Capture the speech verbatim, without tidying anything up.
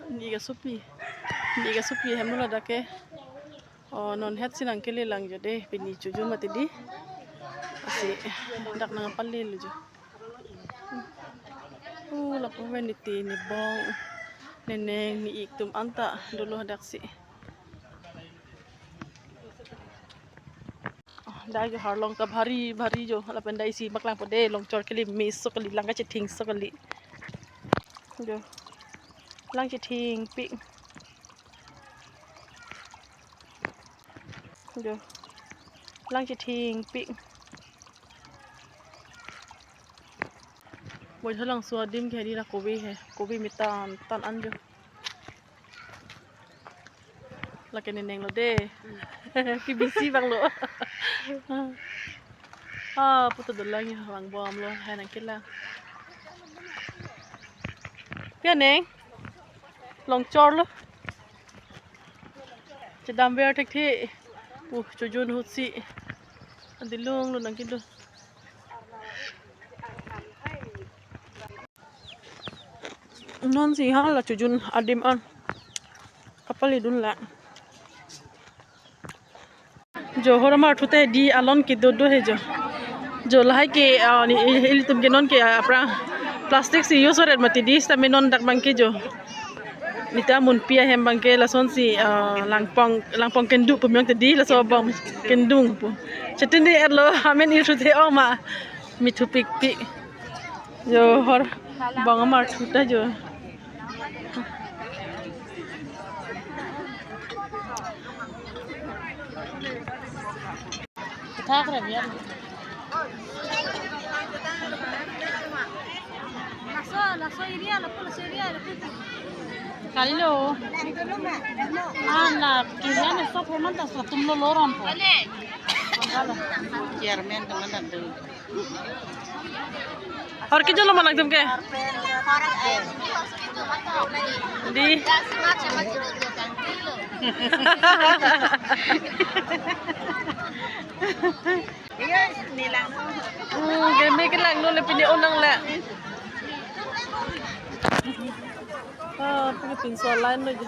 Ne-ik asopi. Ne-ik asopi hem lo ladak ke. O, non het si nangkelelang jo de, pini Chojun mati di. Lasi dak nangpalelo jo. O, lapu pen ne te, ne bong, ne neng, ne-ik atum anta dolo daksi. O, dak jo arlong ta bhari bhari jo. Lapen dak isi bak langpo de, longchor kali, meso kali, lang kachething so kali. Jo. Lang chethingpik. Jo. Lang chethingpik. Boithalangso adim ke hedi la kove he. Kove metan tan an jo. Lake ne neng lo de. Ke bisi abang lo. Ah, puta dolang ya, vangbomlo, hai nangkelang. Pi aneng? Longchor lo. Chedamver thekthe. Uh, Chojun ahut si. Adilung lo nangkedo. Non si hala Chojun adim an kapalidun la. Jo, hor amarthu ta di alon kedo do he jo. Jo, lahai ke, ah, ne, ilitum ke non ke, ah, aphrang plastic si use ret mati di, sitame non dak abang ke jo. Ne ta munpi ahem abang ke lason si, ah, langpong, langpong kendu pu miyong ta di, laso bong kendung pu. Chetini etlo, amen irthu te oma. Mithupikpik. Jo, hor bong amarthu ta jo. Thak re biar. Laso, laso area, laso, laso area, laso. Kalilo. Ah, la, kirian eso pemanta so atum lo loron po. Chairman teman tentu. Hor kejolo ma nangtum ke? Di. Hmm, keme kelanglo le pini onang le. Ah, pini pinso line lo jo.